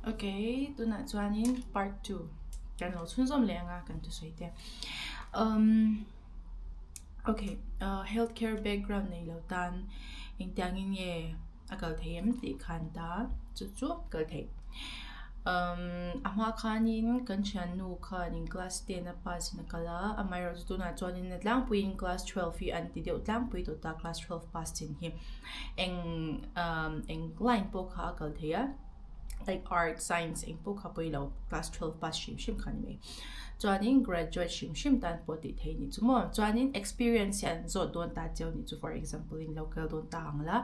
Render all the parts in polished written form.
Okay, tunah chuanin part 2 kan lo chhunzawm leh anga kan thusawi te. Um, okay, uh, healthcare background nei lo tan engtiangin nge a kal thei em tih khan ta chu chu kal thei. Um, a hma khanin kan thiannu khanin class 10 a pass in a kal a, amaherawhchu tunah chuanin a tlangpuiin class 12 hi an ti deuh tlangpui tawh ta class 12 pass chin hi. Eng um, eng line pawh kha a kal thei a. Like art, science eng pawh kha pawi lo class 12 pass hrim hrim kha ni mai. Chuanin graduate hrim hrim tan pawh tih theih ni chu maw. Chuanin experience hi an zawt dawn ta cheu ni chu for example in lo kal dawn ta ang la.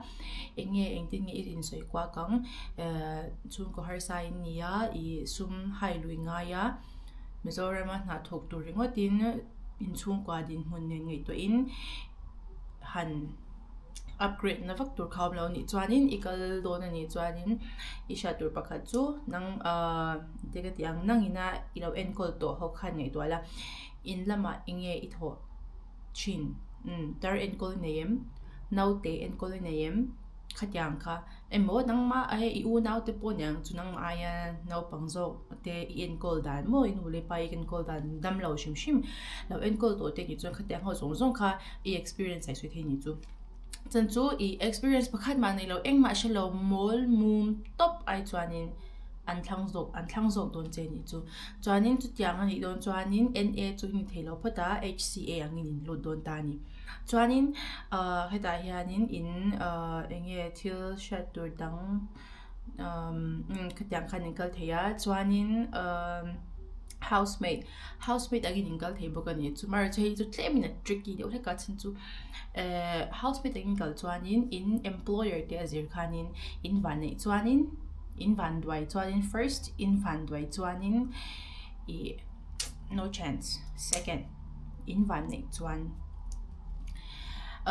Eng nge engtin nge i insawi kuak ang eh chhungkaw harsa in ni a ih sum hai lui ngai a Mizoram a hna thawk tur ringawtin inchhungkua dinhmun nen ngaihtuahin han upgrade na vak tur kha awm lo anih chuanin i kal dawn anih chuanin i hriat tur pakhat chu nang ahh engtin ka tih ang nang ina i lo enkawl tawh ho khan ngaihtuah la in lamah eng nge i thawh thin umm tar enkawl i nei em naute enkawl i nei em khatiang kha emaw nangmah hei i unau te pawh aniang chu nangmah aia naupang zawk te i enkawl dan maw i nu leh pa i enkawl dan damlo hrim hrim lo enkawl tawh te nih chuan khatiang ho zawng zawng kha i experience a i sawi thei nih chu chuan chu i experience pakhat mah neilo engmah hrelo mawl mum tawp ai chuanin an thlang zawk an thlang zawk dawn che nih chu chuanin chutiang anih dawn chuanin N A chu i ni theilo phawt a H C A angin in lut dawn ta a ni. Chuanin ahh hetah hianin in ahh eng nge thil hriat tur dang umm khatiang khan in kal thei a chuanin ahh housemaid housemaid angin in kal thei bawk a ni chumaherawhchu hei chu tlemin a tricky deuh hlek a chhan chu ehh housemaid angin kal chuanin in employer te a zir khanin in vanneih chuanin in vanduai chuanin first in vanduai chuanin ih no chance second. in van neih chuan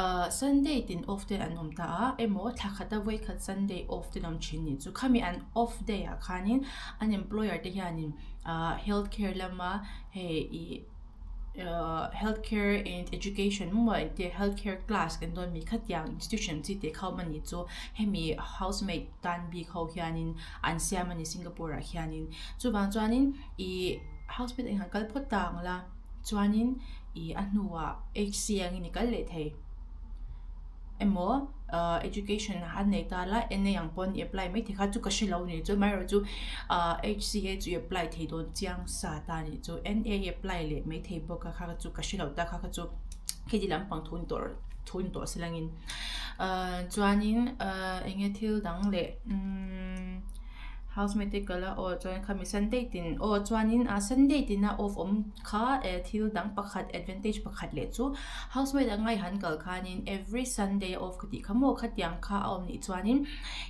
ahh sunday tin off te an awm ta a emaw thla khat a vawi khat sunday off te an awm thin nih chu khami an off day ah khanin an employer te hianin ahh health care lama hei ih ahh health care and education maw engtia health care class kan dawn mi khatiang institution chi te kha awm a nih chu hemi housemaid tan bik ho hianin an siam a ni singapore ah hianin chuvang chuanin ih housemaid ah hian kal phawt ta ang la. Chuanin ih a hnuah H C angin i kal leh thei emaw ahh education a nei ta la N A ang pawn i apply mai thei kha chu ka hre lo ni chu amaherawhchu ahh H C A chu i apply thei dawn chiang sa ta a nih chu N A i apply leh mai thei bawk a kha kha chu ka hre lo ta kha kha chu heti lampang thu ni tawh thu ni tawh se langin ahh chuanin ahh eng nge thil dang leh umm. Housemaid te kal a aw chuan khami sunday tin aw chuanin a sunday tina off awm kha eh thil dang pakhat advantage pakhat leh chu housemaid anga i han kal khanin every sunday a off ka tih kha maw khatiang kha a awm nih chuanin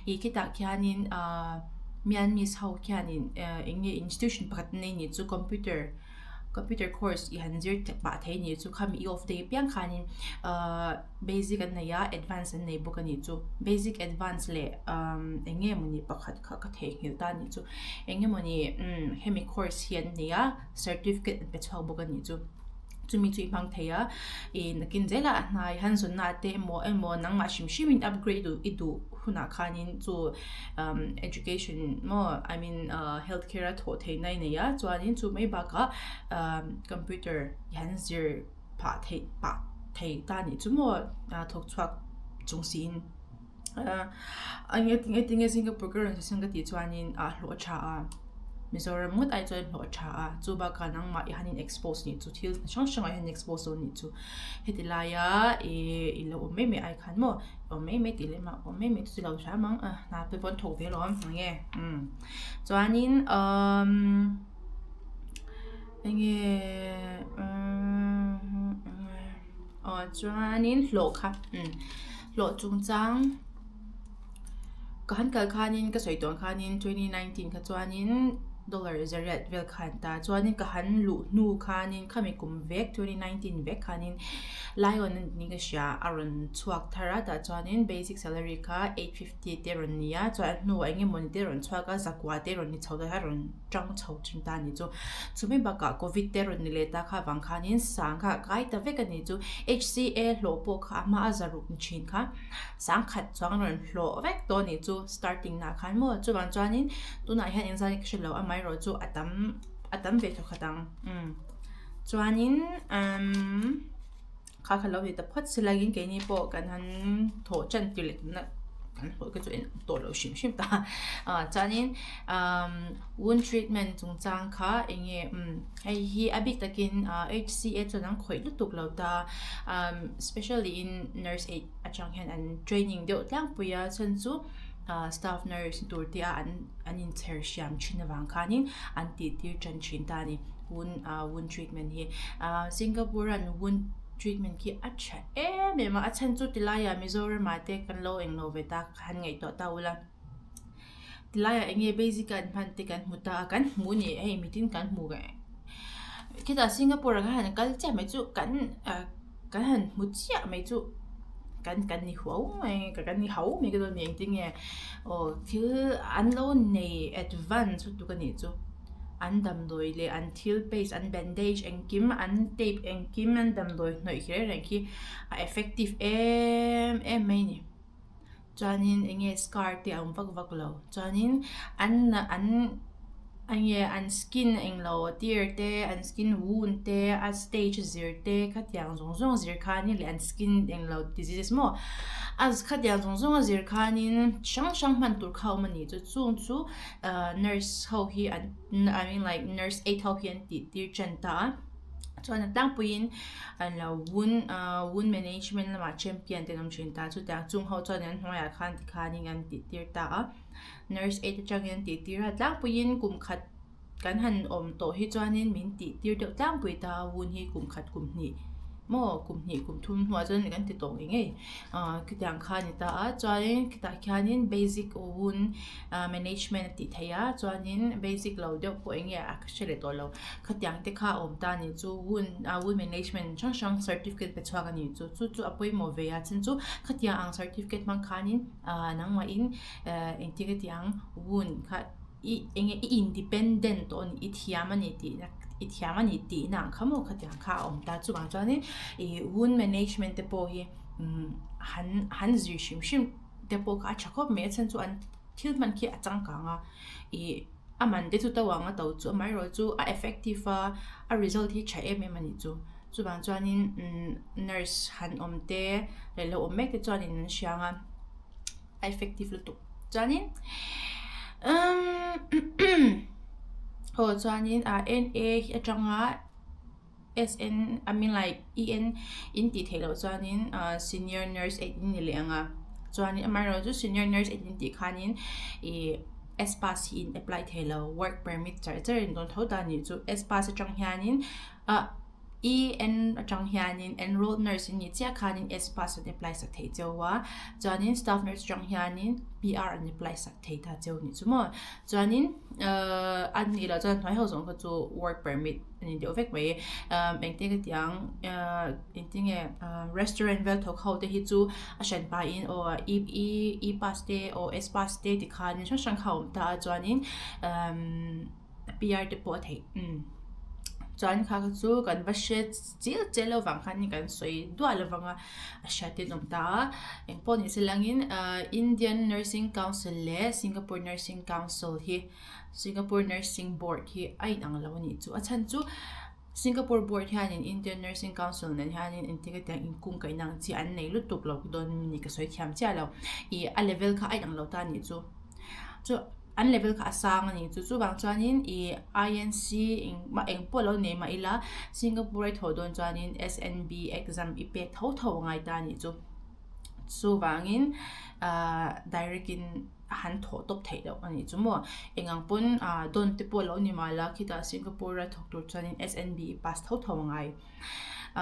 ih khitah khianin ahh Myanmese ho khianin eh eng nge institution pakhat an nei nih chu computer. Computer course i han zir pah thei nih chu khami i off day apiang khanin ahh basic an nei a advance an nei bawk a nih chu basic advance leh umm eng nge mawni pakhat kha ka theihnghilh ta nih chu eng nge mawni umm hemi course hi an nei a certificate an pe chhuak bawk a nih chu chumi chu i hmang thei a ih nakin zelah a hnai han zawn na te emaw emaw nangmah hrim hrim in upgrade duh i duh hunah khanin chu umm education maw I mean ahh health care a thawh theihna i nei a chuanin chu mai bakah ahh computer i han zir phah theih pah thei ta anih chu maw ah thawk chhuak chung siin ah eng nge tinge Singapore ka rawn sawi ka tih chuanin ah hlawh a tha a Mizoram ngawt ai chuan hlawh a tha a chu bakah nangmah i han in expose nih chu thil hrang hrangah i han expose dawn nih chu heti laia ih i lo awm mai mai ai khan maw awm mai mai tih lem ah awm mai mai chu lo hram ang a hna te pawh an thawk ve alawm eng nge umm chuanin umm eng nge umm aw chuanin hlawh kha umm hlawh chungchang ka han kal khanin ka sawi tawh ang khanin 2019 kha chuanin. Dollar zariat vel khan ta chuanin ka han luh hnu khanin khami kum vek 2019 vek khanin Lion a ni ka hria a rawn chhuak thar a tah chuanin basic salary kha 850 te a rawn ni a chuan a hnuah eng emawni te a rawn chhuak a zakua te a rawn ni chho ta a rawn tang chho thin ta a ni chu chumi bakah covid te a rawn ni leh ta kha avang khanin sang kha a kai ta vek a ni chu HCA hlawh pawh kha a hma a zaruk ni thin kha. Sangkhat chuan a rawn hlawh vek tawh a nih chu starting nah khan maw chuvang chuanin tunah hian engzat nge ka hre lo amaherawh chu a tam a tam ve thawkhat ang umm chuanin umm kha kha lo ni ta phawt se laiin keini pawh kan han thawh tan tir leh tuna kan hlawh te chu en tawh loh hrim hrim ta ah chuanin umm wound treatment chungchang kha eng nge umm hei hi a bik takin ah H C A chuan an khawih lutuk lo ta umm specially in nurse aid atang hian an training deuh tlangpui a chhan chu ah staff nurse tur te a an an inchher hriam thin avang khanin an tih tir tan thin ta a ni wound ah wound treatment hi ah Singapore an wound treatment khi a tha em em a a chhan chu tilaiah Mizoram ah te kan lo englo ve ta han ngaihtuah ta ula. Tilaiah eng nge basic a an hman te kan hmu ta a kan hmu a ni hei mitin kan hmu khitah Singapore ah khan han kal chiah mai chu kan ah kan han hmu chiah mai chu kan kan ni huau mai kan ni hau mai ka dawn a ni engtin nge aw thil an lo nei advance lutuk a nih chu an damdawi leh an thil paste an bandage engkim an tape engkim an damdawi hnawih kher reng khi a effective em em mai a ni. Chuanin eng nge scar te a awm vak vak lo chuanin an an eng nge an skin englo tir te an skin wound te a stage zir te khatiang zawng zawng zir khanin leh an skin englo diseases maw a khatiang zawng zawng a zir khanin hrang hrang hman tur kha a awm a ni chu chung chu ahh nurse ho hi an I mean like nurse aid ho hi an tih tir tan ta a. Chuan a tlangpuiin an lo wound ahh wound management lamah champion te an awm thin ta chutiang chung ho chuan an hnuaiah khan tikhanin an tih tir ta a nurse aid atangin an tih tir a tlangpuiin kum khat kan han awm tawh hi chuanin min tih tir deuh tlangpui ta a wound hi kum khat kum hnih maw kum hnih kum thum hnuah chuan kan ti tawh ngei ngei ahh khitiang kha a ni ta a chuanin khitah khianin basic wound ah management a tih theih a chuanin basic lo deuh pawh eng nge a ka hre leh tawh lo khatiang te kha a awm ta a nih chu wound ah wound management hrang hrang certificate pe chhuak a nih chu chu chu a pawimawh ve a chin chu khatiang ang certificate hmang khanin ah nangmahin eh engtin nge tiang wound kha i eng nge i independent tawh a ni i thiam a ni tihna i thiam a ni tihna ang kha maw khatiang kha a awm ta chuvang chuanin ih wound management te pawh hi umm han han zir hrim hrim. te pawh kha a tha khawp mai a chhan chu an thil hman khi a changkang a ih a man te chu to ang a to chu amaherawh chu a effective a a result hi tha em em a nih chu chuvang chuanin umm nurse han awm te leh lo awm mek te chuanin an hria ang a a effective lutuk chuanin umm aw chuanin ah N A hi atanga. SN I mean like EN in tih theih loh chuanin ah senior nurse aid in ni leh ang a chuanin amaherawhchu chu senior nurse aid in tih khanin ih S pass hi in apply thei lo work permit char char in dawn tho ta a nih chu S pass atang hianin ah EN atang hianin enrolled nurse in nih chiah khanin S pass an apply sak thei cheu a chuanin staff nurse atang hianin PR an apply sak thei ta cheu a nih chu maw chuanin ahh a nih loh chuan hnuai ho zawng kha chu work permit. a ni deuh vek mai umm engtin ka ti ang ahh engtin nge ahh restaurant vel thawk ho te hi chu a hran pahin aw e e e pass te aw s pass te ti khan hrang hrang kha a awm ta a chuanin umm P R te pawh a theih umm chuan kha kha chu kan va hre chial chial lo vang khan kan sawi duah lo vang a a hriat in awm ta a engpawh ni se langin ahh Indian Nursing Council leh Singapore Nursing Council hi. Singapore Nursing Board hi a inang lo a nih chu. A chhan chu Singapore Board hianin Indian Nursing Council nen hianin engtik atiang inkungkaihna ang chi an nei lutuk lo dawn a ni ka sawi thiam chiah lo. Ih a level kha a inang lo ta a nih chu. Chu an level kha a sang a nih chu. Chuvang chuanin ih I_N_C engmah engpawh lo nei mah ila Singapore a thawh dawn chuanin S_N_B exam i pek tho tho a ngai ta a nih chu. Chuvangin ahh direct in. a han thawh tawp theih loh a nih chu maw. Eng ang pawn ah dawn te pawh a lo ni mahla khitah Singapore a thawk tur chuanin S_N_B pass tho tho a ngai.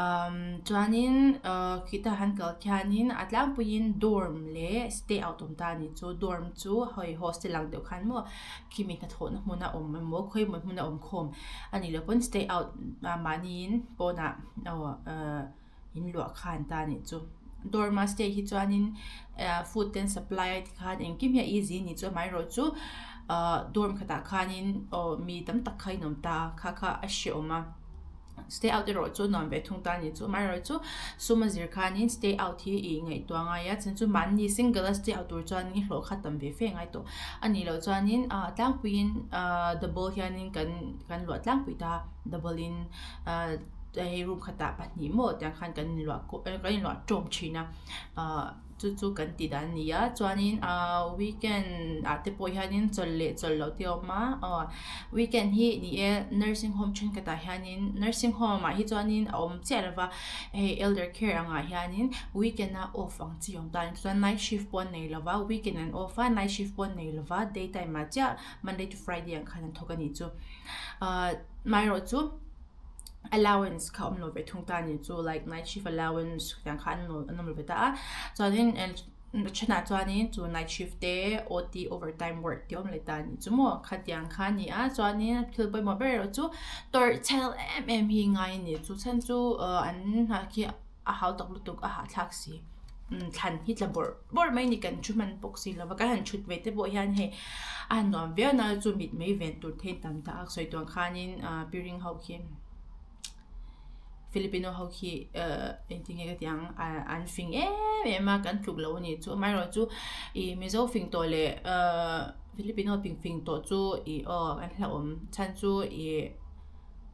Umm chuanin ah khitah han kal khianin a tlangpuiin dorm leh stay out awm ta a nih chu dorm chu hei hostel ang deuh khan maw khimi hnathawhna hmuna awm emaw khawimaw hmuna awm khawm a nih loh pawn stay out mahniin pawnah aw ah. in luah khan ta anih chu. Dorm a stay hi chuanin eh food te an supply a tikhan engkim hi a easy anih chu amaherawhchu ahh dorm khatah khanin aw mi tam tak kha in awm ta a kha kha a hrehawm a stay out erawh chu nuam ve thung ta anih chu amaherawhchu sum a zir khanin stay out hi ih ngaihtuah a ngai a chhan chu mahni single a stay out tur chuanin hlawh kha tam ve fe a ngai tawh anih loh chuanin ah tlangpuiin ah double hianin kan kan luah tlangpui ta double in ah. Hei room khatah pahnih maw tiang khan kan inluah kan inluah tawm thin a ahh chu chu kan tih dan a ni a chuanin ahh weekend ah te pawh hianin chawlh leh chawlh loh te a awm a aw weekend hi ni e nursing home thenkhatah hianin nursing home ah hi chuanin a awm chiah lo va hei elder care angah hianin weekend a off ang chi a awm ta a ni chuan night shift pawh an nei lo va weekend an off a night shift pawh an nei lo va day time ah chiah monday to friday ang khan an thawk a nih chu ahh amaherawhchu. Allowance kha awm lo ve thung ta ni chu like night shift allowance tiang kha an an awm lo ve ta a chuanin a thenah chuanin chu night shift te O_T overtime work te awm leh ta ni chu maw khatiang kha a ni a chuanin thil pawimawh ber erawh chu tawrh chhel em em hi ngai a ni chu chhan chu ah an hnah khi a hau tak lutuk a hahthlak si thlan hi tla bawrh bawrh mai a ni kan thu hman bawk si lova kan han thut ve te pawh hian hei a han nuam viau na chu mit mai ven tur te tam tak a sawi tuang khanin ah piring ho khi Filipino ho khi ah engtin nge ka tih ang ah an fing em em a kan tluk lo a nih chu amaherawhchu ih Mizo fing tawh leh ah Filipino fing fing tawh chu ih aw an hlauhawm chhan chu ih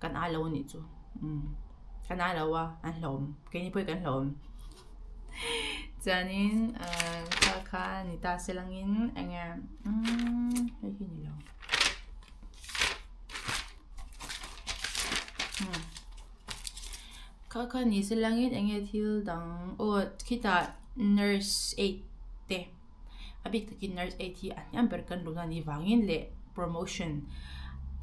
kan ai lo a nih chu umm. Kan ai lo a, an hlawm. Keini pawh hi kan hlawm. Chuanin ahh kha kha ni ta se langin eng nge umm hei hi ni lo. Umm kha kha ni se langin eng nge thil dang aw khitah nurse aid te. A bik takin nurse aid hi a hniam ber kan luhna anih vangin leh promotion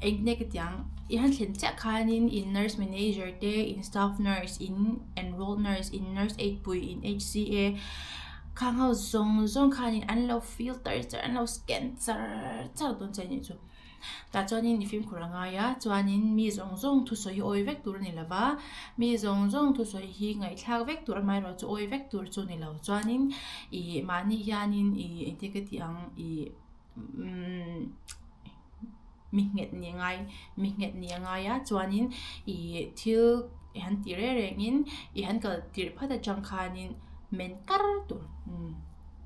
eng nge ka tih ang i han thlen chiah khanin in nurse manager te in staff nurse in enroll nurse in nurse aid pui in H_C_A khang ho zawng zawng khanin an lo filter char an lo scan char char dawn che a nih chu. Tah chuanin i fimkhur a ngai a, chuanin mi zawng zawng thusawi hi awi vek tur a ni lo va, mi zawng zawng thusawi hi ngaihthlak vek tur amaherawh chu awi vek tur chu a ni lo. Chuanin ih mahni hianin ih engtin ka tih ang ih umm mi nghet nih a ngai mi nghet nih a ngai a, chuanin ih thil i han tih reng rengin i han kal tirh phat atang khanin men kar tur umm.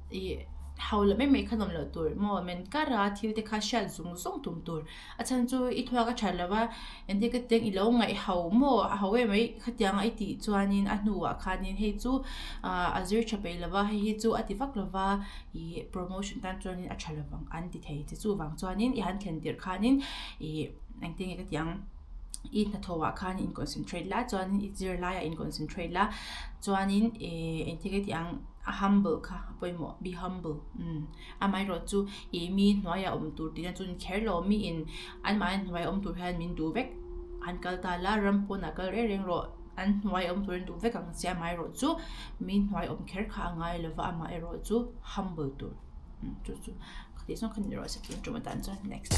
Ih hau la mai mai kha nawm loh tur maw men kar a thil te kha hriat zung zung tum tur a chhan chu i thluak a that lo va engtin ka teng i lo ngaih ho maw a ho em mai khatiang a i tih chuanin a hnuah khanin hei chu ah a zir tha peih lo va hei hi chu a ti vak lo va ih promotion tan chuanin a tha lo vang an ti thei che chuvang chuanin i han thlen tirh khanin ih engtin nge ka tih ang i hnathawhah khan in concentrate la chuanin i zirlaiah in concentrate la chuanin ih engtin nge ka tih ang. A humble kha a pawimawh be humble umm amaherawh chu ih mi hnuaiah awm tur tihna chu ni kher lo mi in anmahni hnuai awm tur hian min duh vek an kal ta la ram pawnah kal reng reng rawh an hnuai awm turin duh vek ang che amaherawh chu mi hnuai awm kher kha a ngai lova amaherawh chu humble tur chu chu khati zawng kha ni rawh se tun tum atan chuan next.